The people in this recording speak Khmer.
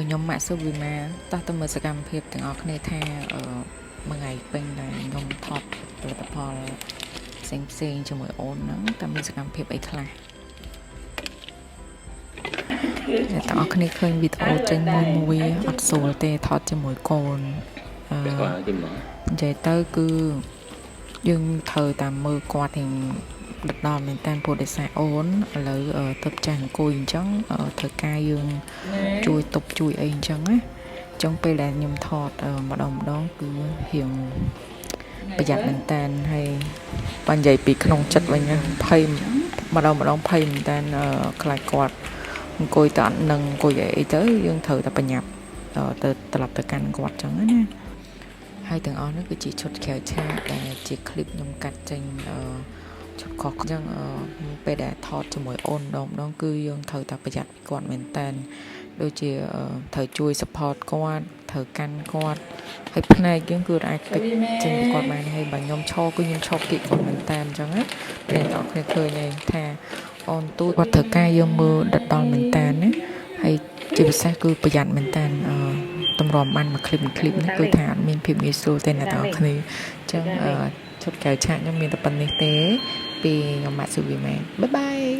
ជាមួយខ្ញុំម៉ាក់សុវីម៉ាតោះទៅមើលសកម្មភាពទាំងអស់គ្នាថាអឺមួយថ្ងៃពេញដែលខ្ញុំថតផលិតផលផ្សេងផ្សេងៗជាមួយអូនហ្នឹងតើមានសកម្មភាពអីខ្លះអ្នកទាំងអស់គ្នាឃើញវីដេអូចេញមួយមួយអត់ស្រួលទេថតជាមួយកូនអឺ ស្គាល់ទីមក និយាយទៅគឺយើងត្រូវតាមមើលគាត់ទាំងដិតដល់មែនតើព្រោះដោយសារអូនឥឡូវអឺទៅចាស់អង្គុយអញ្ចឹងអឺត្រូវការយើងជួយទប់ជួយអីអញ្ចឹងណាអញ្ចឹងពេលដែលខ្ញុំថតអឺម្ដងម្ដងគឺរៀងប្រយ័ត្នមែនតើហើយបើនិយាយពីក្នុងចិត្តវិញណាភ័យម្ដងម្ដងភ័យមែនតើអឺខ្លាចគាត់អង្គុយទៅអត់នឹងអង្គុយអីទៅយើងត្រូវតែប្រញាប់អឺទៅត្រឡប់ទៅកាន់គាត់អញ្ចឹងណា ហើយទាំងអស់នោះគឺជាឈុតក្រៅឆាកដែលជាคลิปខ្ញុំកាត់ចេញអឺឈុតខុសអញ្ចឹងអឺពេលដែលថតជាមួយអូនម្ដងម្ដងគឺយើងត្រូវតែប្រយ័ត្នពីគាត់មែនតើដូចជាអឺត្រូវជួយ support គាត់ត្រូវកាន់គាត់ហើយភ្នែកយើងគឺអាចកិច្ចចេញពីគាត់បានហើយបើខ្ញុំឈរគឺខ្ញុំឈរគៀកគាត់មែនតើអញ្ចឹងណាពេលអ្នកនរគ្នាឃើញហើយថាអូនទូចគាត់ត្រូវការយើងមើលដិតដល់មែនតើណាហើយជាពិសេសគឺប្រយ័ត្នមែនតើអឺ តម្រាំបានមួយคลิปមួយคลิปនេះគឺថាអត់មានភាពងាយស្រួលទេអ្នកទាំងអស់គ្នាអញ្ចឹងអឺឈុតក្រៅឆាកខ្ញុំមានតែប៉ុណ្្នេះទេ ពីខ្ញុំម៉ាក់ស៊ូវីម៉ែន bye bye.